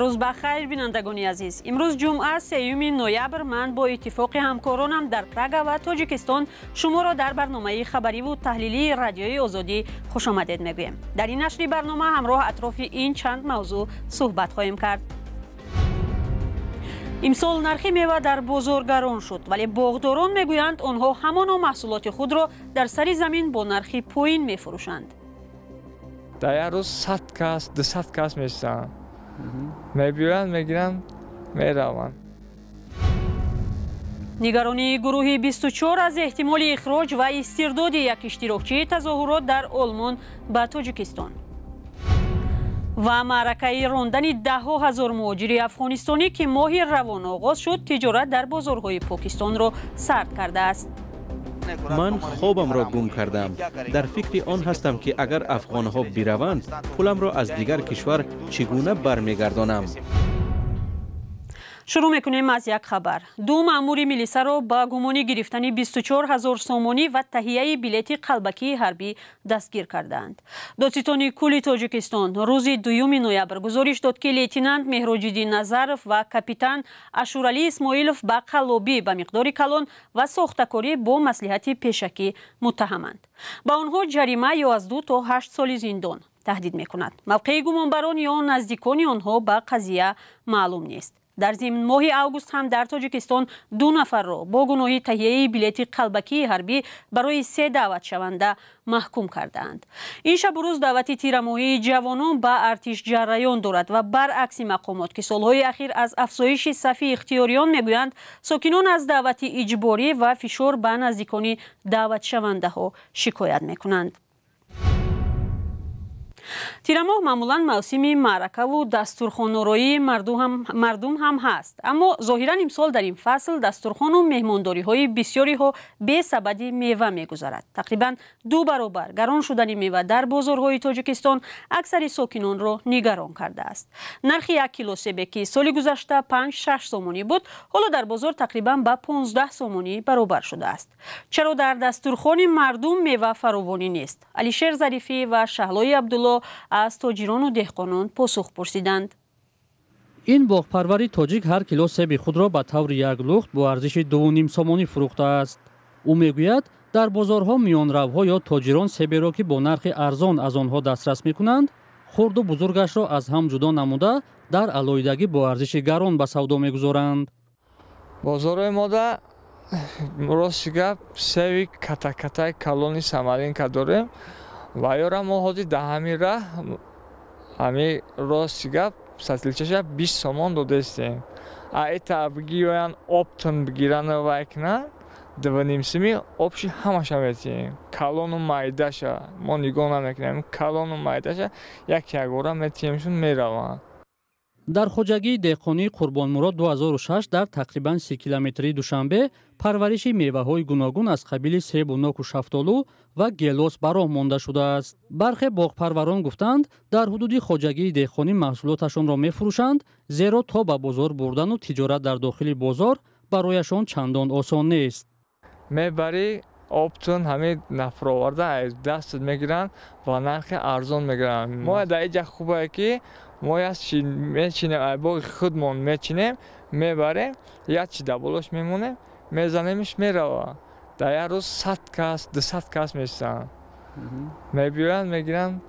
Рӯз ба хайр, бинандагони азиз. Имрӯз ҷумъа, 3 ноябр. Ман бо иттифоқи ҳамкоронам дар Прага ва Тоҷикистон шуморо дар барномаи хабариву таҳлилии Радиои Озодӣ хушомадед мегӯем. Дар ин нашри барнома ҳамроҳ атрофи ин чанд мавзӯъ суҳбат хоҳем кард. Имсол нархи мева дар бозор гарон шуд, вале боғдорон мегӯянд, онҳо ҳамоно маҳсулоти худро дар сари замин бо нархи поин мефурӯшанд. Дар як рӯз 100 кас, 200 кас меситанд, мебиёянд, мегиранд, мераванд. Нигаронии гурӯҳи 24 аз эҳтимоли ихроҷ ва истирдоди як иштирокчии тазоҳурот дар Олмон ба Тоҷикистон ва маъракаи рондани даҳҳо ҳазор муҳоҷири афғонистонӣ, ки моҳи равон оғоз шуд, тиҷорат дар бозорҳои Покистонро сард кардааст. Ман хобамро гум кардам. Дар фикри он ҳастам, ки агар афғонҳо бираванд, пуламро аз дигар кишвар чӣ гуна бармегардонам. Шурӯъ мекунем аз як хабар. Ду маъмури милисаро ба гумони гирифтани 24 ҳазор сомонӣ ва таҳияи билети қалбакии ҳарбӣ дастгир кардаанд. Додситони кулли Тоҷикистон рӯзи 2 ноябр гузориш дод, ки лейтенант Меҳроҷиддин Назаров ва капитан Ашуралӣ Исмоилов ба қаллобӣ ба миқдори калон ва сохтакорӣ бо маслиҳати пешакӣ муттаҳаманд. Ба онҳо ҷарима ё аз 2 то 8 соли зиндон таҳдид мекунад. Мавқеи гумонбарон ё наздикони онҳо ба қазия маълум нест. Дар зимн, моҳи август ҳам дар Тоҷикистон ду нафарро бо гуноҳи таҳияи билети қалбакии ҳарбӣ барои се даъватшаванда маҳкум кардаанд. Ин шабу рӯз даъвати тирамоҳии ҷавонон ба артиш ҷараён дорад ва баръакси мақомот, ки солҳои ахир аз афзоиши сафи ихтиёриён мегӯянд, сокинон аз даъвати иҷборӣ ва фишор ба наздикони даъватшавандаҳо шикоят мекунанд. Тирамоҳ маъмулан мавсими маъракаву дастурхонороии мардум ҳам ҳаст, аммо зоҳиран имсол дар ин фасл дастурхону меҳмондориҳои бисёриҳо бе сабади мева мегузарад. Тақрибан ду баробар гарон шудани мева дар бозорҳои Тоҷикистон аксари сокинонро нигарон кардааст. Нархи 1 кило себе, ки соли гузашта 5-6 сомонӣ буд, ҳоло дар бозор тақрибан ба 15 сомонӣ баробар шудааст. Чаро дар дастурхони мардум мева фаровонӣ нест? Алишер Зарифӣ ва Шаҳлои Абдулло аз тоҷирону деҳқонон посух пурсиданд. Ин боғпарвари тоҷик ҳар кило себи худро ба таври як лухт бо арзиши 2,5 сомонӣ фурӯхтааст. Ӯ мегӯяд, дар бозорҳо миёнравҳо ё тоҷирон себеро, ки бо нархи арзон аз онҳо дастрас мекунанд, хурду бузургашро аз ҳам ҷудо намуда, дар алоҳидагӣ бо арзиши гарон ба савдо мегузоранд. Бозорҳои мода, рости гап, севи катакатаи калони самаринка дорем ва ёра мо ҳозир дар ҳамин раҳ, ҳамин, рости гап, сатилчаша 20 сомон додаистем. А эта бигиёянд, оптом бигирану вай кунанд, 2,5 сими общий ҳамаша метиҳем. Калону майдаша мо нигоҳ намекунем, калону майдаша як ягора метиҳемшун, мераванд. Дар хоҷагии деҳқонии Қурбонмурод 2006 дар тақрибан 30 километрии Душанбе парвариши меваҳои гуногун аз қабили себу ноку шафтолу ва гелос ба роҳ монда шудааст. Бархе боғпарварон гуфтанд, дар ҳудуди хоҷагии деҳқонӣ маҳсулоташонро мефурӯшанд, зеро то ба бозор бурдану тиҷорат дар дохили бозор барояшон чандон осон нест. Мебарӣ оптом, ҳамин нафроварда аз дастат мегиранд ва нархи арзон мегиранд. Мо дар иҷа хубае, ки мо як чи мечинем, аз боғи худмон мечинем, мебарем, як чи дар болош мемонем, мезанемиш, мерава. Дар як рӯз 100 кас, 200 кас меситанд, мебиёянд, мегиранд,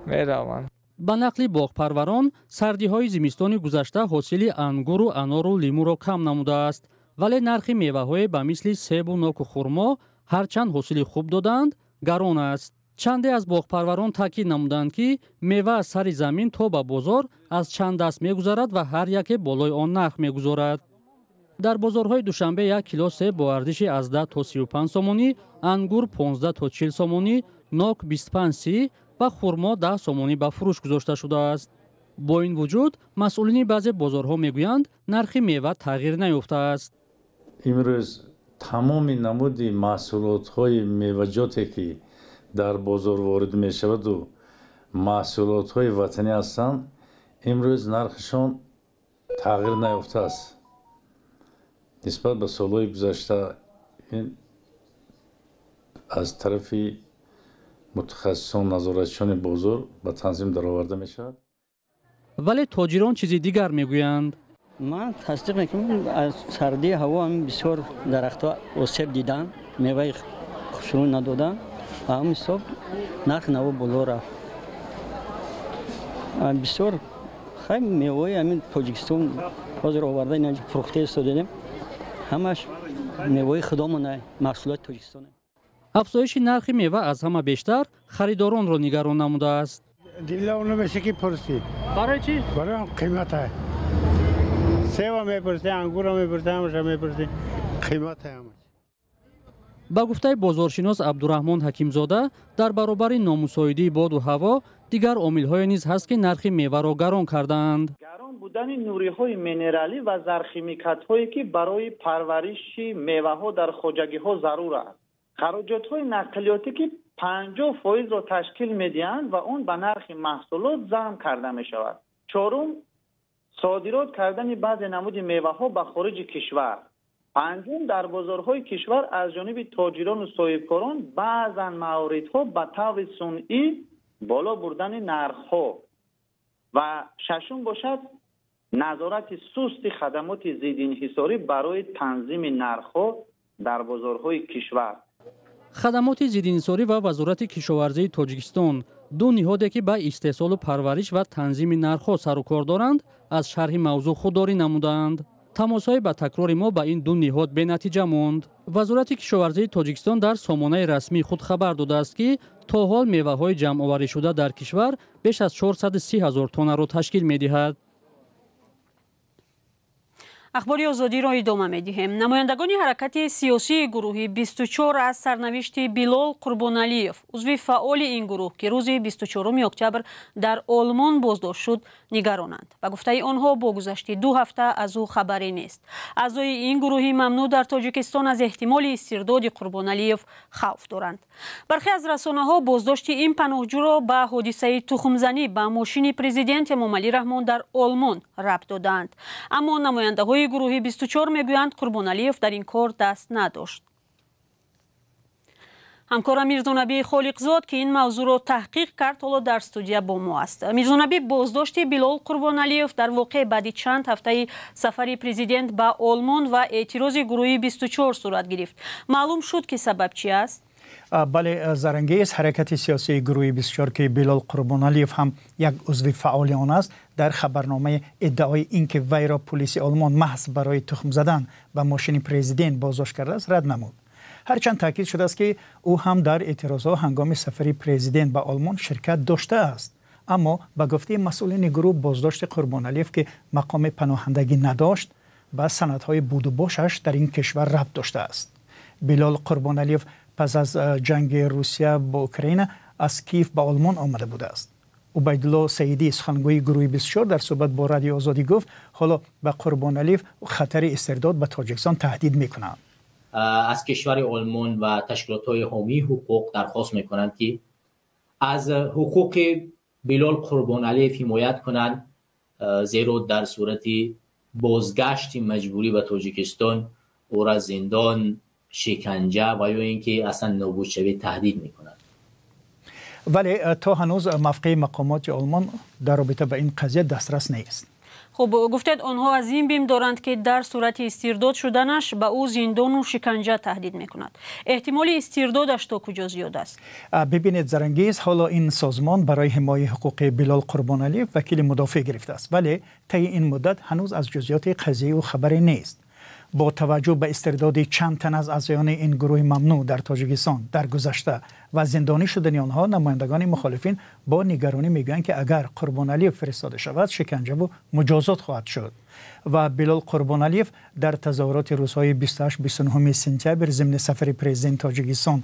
мераванд. Ба нақли боғпарварон, сардиҳои зимистони гузашта ҳосили ангуру анору лимӯро кам намудааст, вале нархи меваҳое ба мисли себу ноку хурмо, ҳарчанд ҳосили хуб додаанд, гарон аст. Чанде аз боғпарварон таъкид намуданд, ки мева аз сари замин то ба бозор аз чанд даст мегузарад ва ҳар яке болои он нарх мегузорад. Дар бозорҳои Душанбе 1 кило себ бо арзиши аз 10 то 35 сомонӣ, ангур 15 то 40 сомонӣ, нок 25-30 ва хурмо 10 сомонӣ ба фурӯш гузошта шудааст. Бо ин вуҷуд, масъулини баъзе бозорҳо мегӯянд, нархи мева тағйир наёфтааст. Имрӯз тамоми намуди маҳсулотҳои меваҷоте, ки дар бозор ворид мешаваду маҳсулотҳои ватанӣ ҳастанд, имрӯз нархашон тағйир наёфтааст нисбат ба солҳои гузашта. Ин аз тарафи мутахассисон, назоратчиёни бозор ба танзим дароварда мешавад. Вале тоҷирон чизи дигар мегӯянд. Ман тасдиқ мекунам, аз сардии ҳаво ҳам бисёр дарахтҳо осеб диданд, меваи хушрӯ надоданд. Ба ҳамин ҳисоб нарх наво боло рафт. Бисёр хай меваи ҳамин Тоҷикистон ҳозир оварда инҷо фурӯхта истодем, ҳамаш меваи худомона, маҳсулоти Тоҷикистон. Афзоиши нархи мева аз ҳама бештар харидоронро нигарон намудааст. Дило намеша ки пурсӣ. Барои чӣ? Барои қимата. Сева мепурсӣ, ангура мепурсӣ, ҳамаша мепурсӣ, қимата ҳамаш. Ба гуфтаи бозоршинос Абдураҳмон Ҳакимзода, дар баробари номусоидии боду ҳаво дигар омилҳое низ ҳаст, ки нархи меваро гарон кардаанд. Гарон будани нуриҳои минералӣ ва зархимикатҳое, ки барои парвариши меваҳо дар хоҷагиҳо зарур аст. Хароҷотҳои нақлиётӣ, ки 50%-ро ташкил медиҳанд ва он ба нархи маҳсулот зам карда мешавад. Чорум, содирот кардани баъзе намуди меваҳо ба хориҷи кишвар. Панҷум, дар бозорҳои кишвар аз ҷониби тоҷирону соҳибкорон баъзан мавридҳо ба таври сунъӣ боло бурдани нархҳо. Ва шашум бошад, назорати сусти хадамоти зиддиинҳисорӣ барои танзими нархҳо дар бозорҳои кишвар. Хадамоти зиддиинҳисорӣ ва Вазорати кишоварзии Тоҷикистон, ду ниҳоде, ки ба истеҳсолу парвариш ва танзими нархҳо сару кор доранд, аз шарҳи мавзӯъ худдорӣ намудаанд. Тамосҳои ба такрори мо ба ин ду ниҳод бенатиҷа монд. Вазорати кишоварзии Тоҷикистон дар сомонаи расмии худ хабар додааст, ки то ҳол меваҳои ҷамъоварӣшуда дар кишвар беш аз 430 ҳазор тоннаро ташкил медиҳад. Ахбори Озодиро идома медиҳем. Намояндагони ҳаракати сиёсии гурӯҳи 24 аз сарнавишти Билол Қурбоналиев, узви фаъоли ин гурӯҳ, ки рӯзи 24 октябр дар Олмон боздошт шуд, нигаронанд. Ба гуфтаи онҳо, бо гузашти 2 ҳафта аз ӯ хабаре нест. Аъзои ин гурӯҳи мамнӯъ дар Тоҷикистон аз эҳтимоли истирдоди Қурбоналиев хавф доранд. Бархе аз расонаҳо боздошти ин паноҳҷӯро ба ҳодисаи тухмзанӣ ба мошини президент Эмомалӣ Раҳмон дар Олмон рабт додаанд. Аммо намояндаҳои гурӯҳи 24 мегӯянд, Қурбоналиев дар ин кор даст надошт. Ҳамкорам Мирзонаби Холиқзод, ки ин мавзӯъро таҳқиқ кард, ҳоло дар студия бо мо аст. Мирзонаби, боздошти Билол Қурбоналиев дар воқеъ баъди чанд ҳафтаи сафари президент ба Олмон ва эътирози гурӯҳи 24 сурат гирифт. Маълум шуд, ки сабаб чи аст? Бале, Зарангез, ҳаракати сиёсии гурӯҳи 24, ки Билол Қурбоналиев ҳам як узви фаъоли он аст, дар хабарномаи иддаои ин ки вайро полиси Олмон маҳз барои тухм задан ба мошини президент боздошт кардааст, рад намуд. Ҳарчанд таъкид шудааст, ки ӯ ҳам дар эътирозҳо ҳангоми сафари президент ба Олмон ширкат доштааст. Аммо ба гуфтаи масъулини гурӯҳ, боздошти Қурбоналиев, ки мақоми паноҳандагӣ надошт, ба санадҳои будубошаш дар ин кишвар рабт доштааст. Билол Қурбоналиев пас аз ҷанги Русия бо Украина аз Киев ба Олмон омада будааст. Убайдулло Саидӣ, сухангӯи гурӯҳи 24, дар суҳбат бо Радиои Озодӣ гуфт, ҳоло ба Қурбоналиев хатари истирдод ба Тоҷикистон таҳдид мекунанд. Аз кишвари Олмон ва ташкилотҳои ҳомии ҳуқуқ дархост мекунанд, ки аз ҳуқуқи Билол Қурбоналиев ҳимоят кунанд, зеро дар сурати бозгашти маҷбурӣ ба Тоҷикистон ӯра зиндон, шиканҷа ва ё ин ки аслан нобудшавӣ таҳдид мекунад. Вале то ҳанӯз мавқеи мақомоти Олмон дар робита ба ин қазия дастрас нест. Хуб, гуфтед, онҳо аз ин бим доранд, ки дар сурати истирдод шуданаш ба ӯ зиндону шиканҷа таҳдид мекунад. Эҳтимоли истирдодаш то куҷо зиёд аст? Бибинед, Зарангез, ҳоло ин созмон барои ҳимояи ҳуқуқи Билол Қурбоналиев вакили мудофеъ гирифтааст, вале таи ин муддат ҳанӯз аз ҷузъиёти қазияи ӯ хабаре нест. Бо таваҷҷӯҳ ба истирдоди чанд тан аз аъзоёни ин гурӯҳи мамнӯъ дар Тоҷикистон дар гузашта ва зиндонӣ шудани онҳо, намояндагони мухолифин бо нигаронӣ мегӯянд, ки агар Қурбоналиев фиристода шавад, шиканҷаву муҷозот хоҳад шуд. Ва Билол Қурбоналиев дар тазоҳуроти рӯзҳои 28-29 сентябр зимни сафари президент Тоҷикистон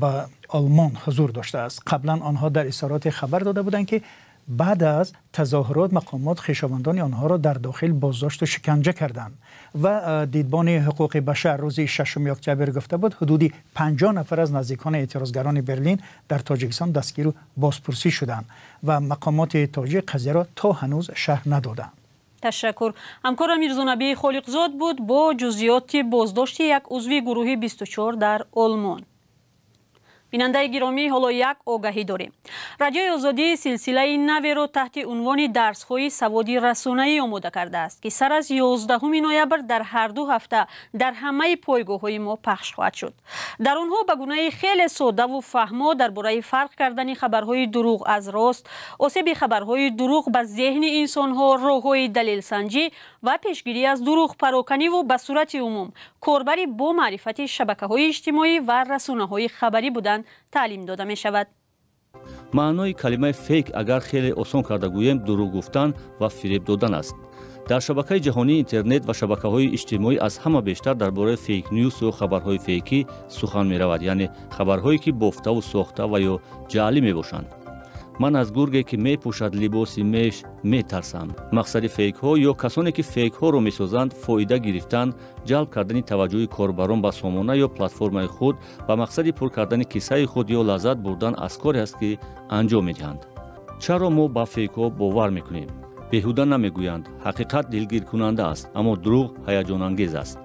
ба Олмон ҳузур доштааст. Қаблан онҳо дар изҳороте хабар дода буданд, ки баъд аз тазоҳурот мақомот хешовандони онҳоро дар дохил боздошту шиканҷа карданд. Ва дидбони ҳуқуқи башар рӯзи 6 октябр гуфта буд, ҳудуди 50 нафар аз наздикони эътирозгарони Берлин дар Тоҷикистон дастгиру бозпурсӣ шуданд ва мақомоти тоҷик қазияро то ҳанӯз шарҳ надоданд. Ташаккур. Ҳамкорам Мирзонаби Холиқзод буд бо ҷузъиёти боздошти як узви гурӯҳи 24 дар Олмон. Бинандаи гиромӣ, ҳоло як огаҳӣ дорем. Радиои Озодӣ силсилаи наверо таҳти унвони дарсҳои саводи расонаӣ омода кардааст, ки сар аз 11 ноябр дар ҳар ду ҳафта дар ҳамаи пойгоҳҳои мо пахш хоҳад шуд. Дар онҳо ба гунаи хеле соддаву фаҳмо дар бораи фарқ кардани хабарҳои дурӯғ аз рост, осеби хабарҳои дурӯғ ба зеҳни инсонҳо, роҳҳои далелсанҷӣ ва пешгирӣ аз дурӯғпароканиву ба сурати умум корбарӣ бо маърифати шабакаҳои иҷтимоӣ ва расонаҳои хабарӣ будан таълим дода мешавад. Маънои калимаи фейк агар хеле осон карда гӯем, дурӯғ гуфтан ва фиреб додан аст. Дар шабакаи ҷаҳонии интернет ва шабакаҳои иҷтимоӣ аз ҳама бештар дар бораи фейк ньюсу хабарҳои фейкӣ сухан меравад, яъне хабарҳое ки бофтаву сохта ва ё ҷаълӣ мебошанд. Ман аз гурге ки мепӯшад либоси меш метарсам. Мақсади фейкҳо ё касоне ки фейкҳоро месозанд фоида гирифтан, ҷалб кардани таваҷҷӯҳи корбарон ба сомона ё платформаи худ ба мақсади пур кардани киссаи худ ё лаззат бурдан аз коре аст ки анҷом медиҳанд. Чаро мо ба фейкҳо бовар мекунем? Беҳуда намегӯянд, ҳақиқат дилгиркунанда аст, аммо дурӯғ ҳаяҷонангез аст.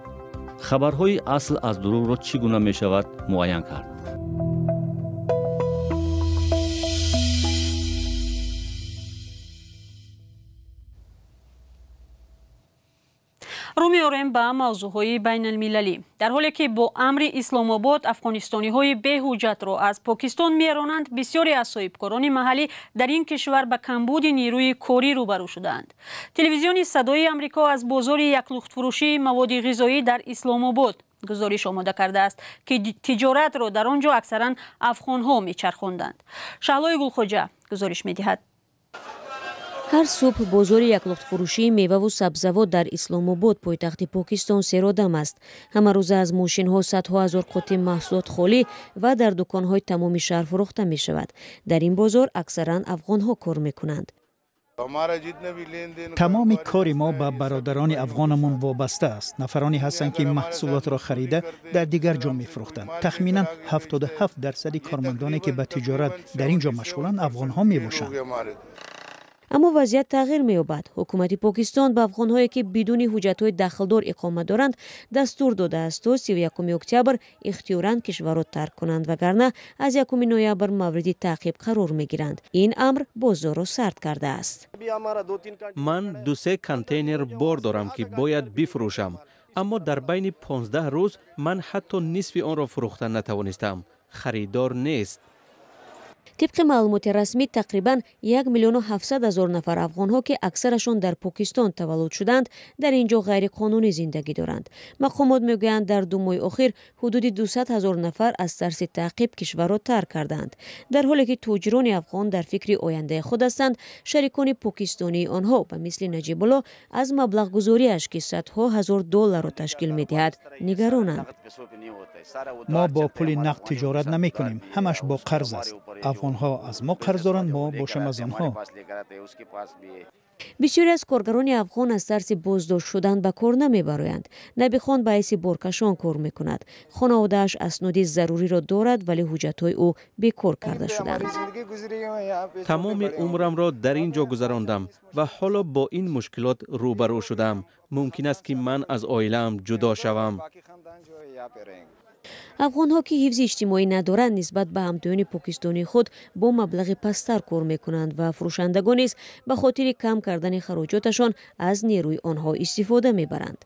Хабарҳои асл аз дурӯғро чӣ гуна мешавад муайян кард? Рӯ меорем ба мавзӯъҳои байналмилалӣ. Дар ҳоле ки бо амри Исломобод афғонистониҳои беҳуҷҷатро аз Покистон меронанд, бисёре аз соҳибкорони маҳаллӣ дар ин кишвар ба камбуди нерӯи корӣ рӯбарӯ шудаанд. Телевизиони Садои Амрико аз бозори яклухтфурӯшии маводи ғизоӣ дар Исломобод гузориш омода кардааст, ки тиҷоратро дар он ҷо аксаран афғонҳо мечархонданд. Шаҳлои Гулхоҷа гузориш медиҳад. Ҳар субҳ бозори яклухтфурӯшии меваву сабзавот дар Исломобод, пойтахти Покистон, серодам аст. Ҳамарӯза аз мошинҳо садҳо ҳазор қутти маҳсулот холӣ ва дар дуконҳои тамоми шаҳр фурӯхта мешавад. Дар ин бозор аксаран афғонҳо кор мекунанд. Тамоми кори мо ба бародарони афғонамон вобаста аст. Нафароне ҳастанд, ки маҳсулотро харида дар дигар ҷо мефурӯхтанд. Тахминан 77% кормандоне, ки ба тиҷорат дар ин ҷо машғуланд, афғонҳо мебошанд. Аммо вазъият тағйир меёбад. Ҳукумати Покистон ба афғонҳое, ки бидуни ҳуҷҷатҳои дахлдор иқома доранд, дастур додааст, то 31 октябр ихтиёран кишварро тарк кунанд, вагарна аз 1 ноябр мавриди таъқиб қарор мегиранд. Ин амр бозорро сард кардааст. Ман 2-3 контейнер бор дорам, ки бояд бифурӯшам, аммо дар байни 15 рӯз ман ҳатто нисфи онро фурӯхта натавонистам. Харидор нест. Тибқи маълумоти расмӣ, тақрибан 1 700 000 нафар афғонҳо, ки аксарашон дар Покистон таваллуд шуданд, дар ин ҷо ғайриқонунӣ зиндагӣ доранд. Мақомот мегӯянд, дар 2 моҳи охир ҳудуди 200 000 нафар аз тарси таъқиб кишварро тарк карданд. Дар ҳоле ки тоҷирони афғон дар фикри ояндаи худ ҳастанд, шарикони покистонии онҳо ба мисли Наҷибулло аз маблағгузориаш, ки садҳо ҳазор долларро ташкил медиҳад, нигаронанд. Мо бо пули нақд тиҷорат намекунем, ҳамаш бо қарз аст. Афғонҳо аз мо қарз доранд, мо бошем аз онҳо. Бисёре аз коргарони афғон аз тарси боздошт шудан ба кор намебароянд. Набихон ба ҳайси боркашон кор мекунад. Хонаводааш асноди заруриро дорад, вале ҳуҷҷатҳои ӯ бекор карда шуданд. Тамоми умрамро дар ин ҷо гузарондам ва ҳоло бо ин мушкилот рӯбарӯ шудам. Мумкин аст, ки ман аз оилаам ҷудо шавам. Афғонҳо, ки ҳифзи иҷтимоӣ надоранд, нисбат ба ҳамтоёни покистонии худ бо маблағи пасттар кор мекунанд ва фурӯшандагон низ ба хотири кам кардани хароҷоташон аз нерӯи онҳо истифода мебаранд.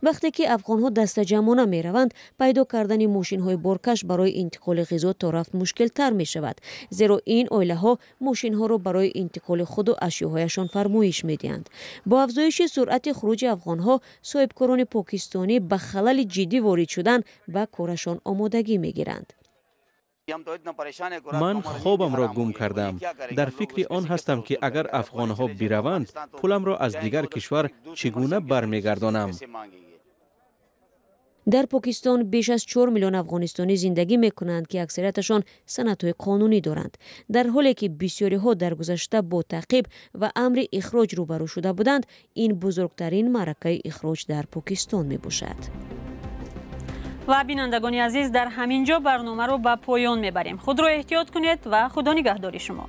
Вақте ки афғонҳо дастаҷамъона мераванд, пайдо кардани мошинҳои боркаш барои интиқоли ғизо то рафт мушкилтар мешавад, зеро ин оилаҳо мошинҳоро барои интиқоли худу ашёҳояшон фармоиш медиҳанд. Бо афзоиши суръати хуруҷи афғонҳо, соҳибкорони покистонӣ ба халали ҷиддӣ ворид шудан ба корашон омодагӣ мегиранд. Ман хобамро гум кардам. Дар фикри он ҳастам, ки агар афғонҳо бираванд, пуламро аз дигар кишвар чӣ гуна бармегардонам. Дар Покистон беш аз 4 миллион афғонистонӣ зиндагӣ мекунанд, ки аксарияташон санадҳои қонунӣ доранд. Дар ҳоле ки бисёриҳо дар гузашта бо таъқиб ва амри ихроҷ рӯбарӯ шуда буданд, ин бузургтарин маъракаи ихроҷ дар Покистон мебошад. Ва бинандагони азиз, дар ҳамин ҷо барномаро ба поён мебарем. Худро эҳтиёт кунед ва худо нигаҳдори шумо.